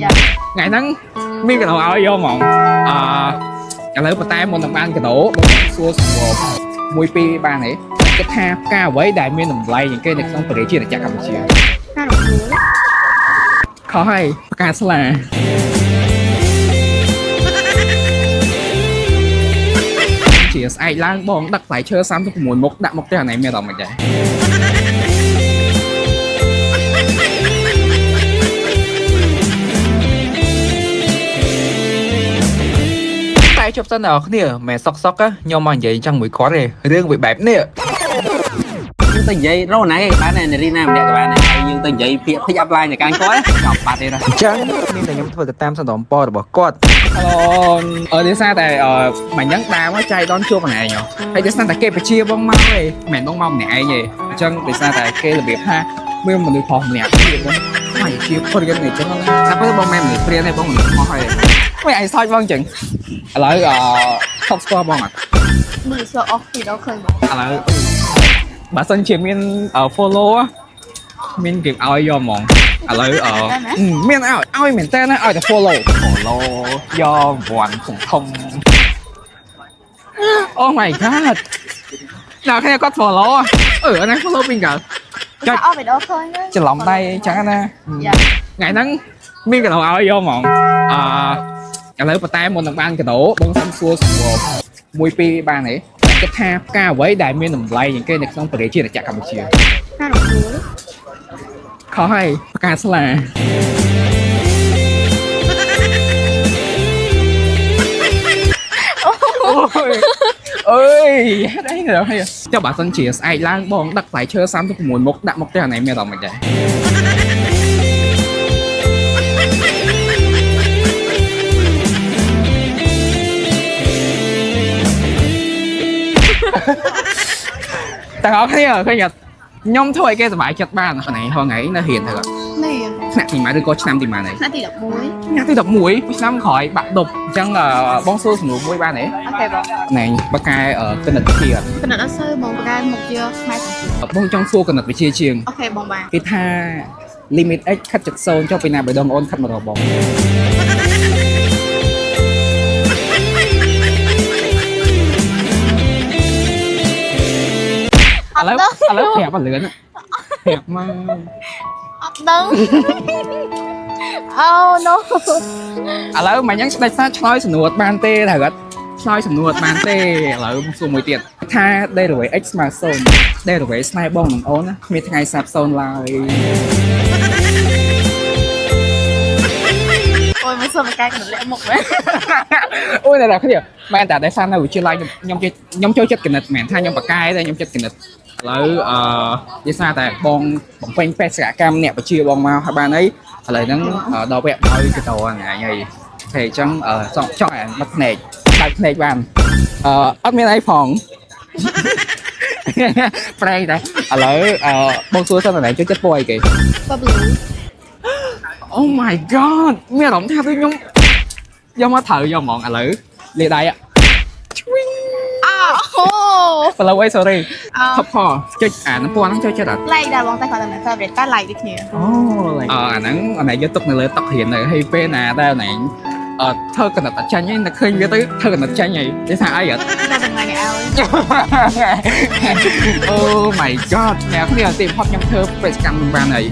យ៉ា ថ្ងៃហ្នឹងមានកដោឲ្យយកហ្មងអឺឥឡូវប៉ុន្តែមុននឹងបានកដោបងសួរសំណួរមួយពីរបានទេគិតថាផ្កាអ្វីដែលមានតម្លៃជាងគេនៅក្នុងប្រជាជាតិកម្ពុជា ការរំលួល ខុសហើយផ្កាស្លាជាស្អែកឡើងបងដឹកផ្លែឈើ36មុខដាក់មុខផ្ទះណៃមានអារម្មណ៍មិនដែរ តែជប់សិនអ្នកនរគ្នាមិនសុកសុកខ្ញុំមកនិយាយចឹងមួយគាត់ទេរឿងវាបែបនេះ យើងទៅនិយាយរកណាគេក៏បានដែរនារីណាម្នាក់ក៏បានដែរហើយយើងទៅនិយាយពាក្យ pick up line ទៅកាន់គាត់ចប់បាត់ទេណា អញ្ចឹងមានតែខ្ញុំធ្វើទៅតាមសំណពររបស់គាត់ ហៅអឺដោយសារតែអឺមិនហ្នឹងដើមចៃដនជួបម្នាក់ឯងហើយដោយសារតែគេបជាបងមកឯងមិនបងមកម្នាក់ឯងទេអញ្ចឹងដោយសារតែគេរបៀបថាមានមនុស្សប្រុសម្នាក់ទៀតបងហើយជាព្រានអញ្ចឹងតែពេលបងមិនមនុស្សព្រានទេបងមនុស្សមកហើយមិនឯងសើចបងអញ្ចឹងឥឡូវអឺថប់ស្គាល់បងអត់ មើលសអស់ពីដល់ឃើញបង ឥឡូវបើសិនជាមាន follow មានគេឲ្យយកហ្មងឥឡូវអឺមានឲ្យឲ្យមែនតើណាឲ្យតែ follow follow យកវ៉ាន់ធំធំ Oh my god ដល់គ្នាគាត់ follow អឺអានេះ follow ពីកាល ចុចអស់ពីដល់ឃើញ ច្រឡំដៃចឹងណា យ៉ា ថ្ងៃហ្នឹងមានកដោឲ្យយកហ្មងអឺឥឡូវប៉ុន្តែមុននឹងបានកដោបងសុំសួរសំណួរមួយពីរបានទេគិតថាផ្កាអ្វីដែលមានតម្លៃជាងគេនៅក្នុងប្រជាជាតិកម្ពុជា ការរំលួល ខុសហើយផ្កាស្លាអូយអើយហេតុអីទៅហើយចុះបើសិនជាស្អែកឡើងបងដឹកផ្លែឈើ36មុខដាក់មុខផ្ទះណៃមានអារម្មណ៍មិនដែរ ទាំងអស់គ្នាឃើញអត់ខ្ញុំធ្វើឲ្យគេសប្បាយចិត្តបានថ្ងៃហងៃនៅរៀនទៅ នេះ ថ្នាក់ទីម៉ានឬក៏ឆ្នាំទីម៉ានហើយ ថ្នាក់ទី11 ឆ្នាំទី11ឆ្នាំក្រោយបាក់ដប់អញ្ចឹងបងសួរសំណួរមួយបានទេ OK បង ណែបកកែគណិតវិទ្យា គណិតអត់សូវបងប្រកែមុខជាខ្មែរសង្គម បងចង់សួរគណិតវិទ្យាជាង OK បងបាន គេថា limit x ខិត70ចុះពីណាបេះដងអូនខិតមករកបងឥឡូវឥឡូវប្រាប់ឲ្យលឿនប្រាប់មក អត់ដឹងអូ no ឥឡូវមិនអញ្ចឹងស្ដេចសាឆ្លើយសំណួរអត់បានទេត្រូវអត់ឆ្លើយសំណួរអត់បានទេឥឡូវសួរមួយទៀតថា derivative x ស្មើ0 derivative ស្នេហ៍បងនឹងអូនណាគ្មានថ្ងៃសាបសូន្យឡើយ អូយមកសុំប្រកែកណិតលាក់មុខមែន អូយតែគ្នាមែនតែដោយសារនៅវិទ្យាល័យខ្ញុំខ្ញុំចូលចិត្តគណិតមែនថាខ្ញុំបកកែតែខ្ញុំចិត្តគណិតឥឡូវអឺដោយសារតែបងបំពេញបេសកកម្មអ្នកបជាបងមកហើយបានអីឥឡូវហ្នឹងដល់វគ្គឲ្យកតហ្នឹងហើយហើយអញ្ចឹងចង់ចង់ឲ្យបាត់ភ្នែកបើកភ្នែកបានអឺអត់មានអីផង ប្រែងតែឥឡូវអឺបងសួរសិនតែចូលចិត្តពណ៌អីគេ បបលូ Oh my god មានអារម្មណ៍ថាដូចខ្ញុំយកមកត្រូវយកហ្មងឥឡូវលេដៃឈ្វីង អអូ follow អី sorry អ ថប់ផចុចអាហ្នឹងពណ៌ហ្នឹងចូលចិត្តអត់ like ដែរបងតែគាត់តែ favorite តែ like ដូចគ្នា អូ like អអាហ្នឹងអានេះយកទុកនៅលើតុរៀននៅហើយពេលណាដែលអានេះអឺធ្វើកណិតអត់ចាញ់ឯងតែឃើញវាទៅធ្វើកណិតចាញ់ហើយគេថាអីអត់ តែថ្ងៃនេះឲ្យ Oh my god អ្នកគ្នាទីបំផុតខ្ញុំធ្វើបេសកកម្មនឹងបានហើយ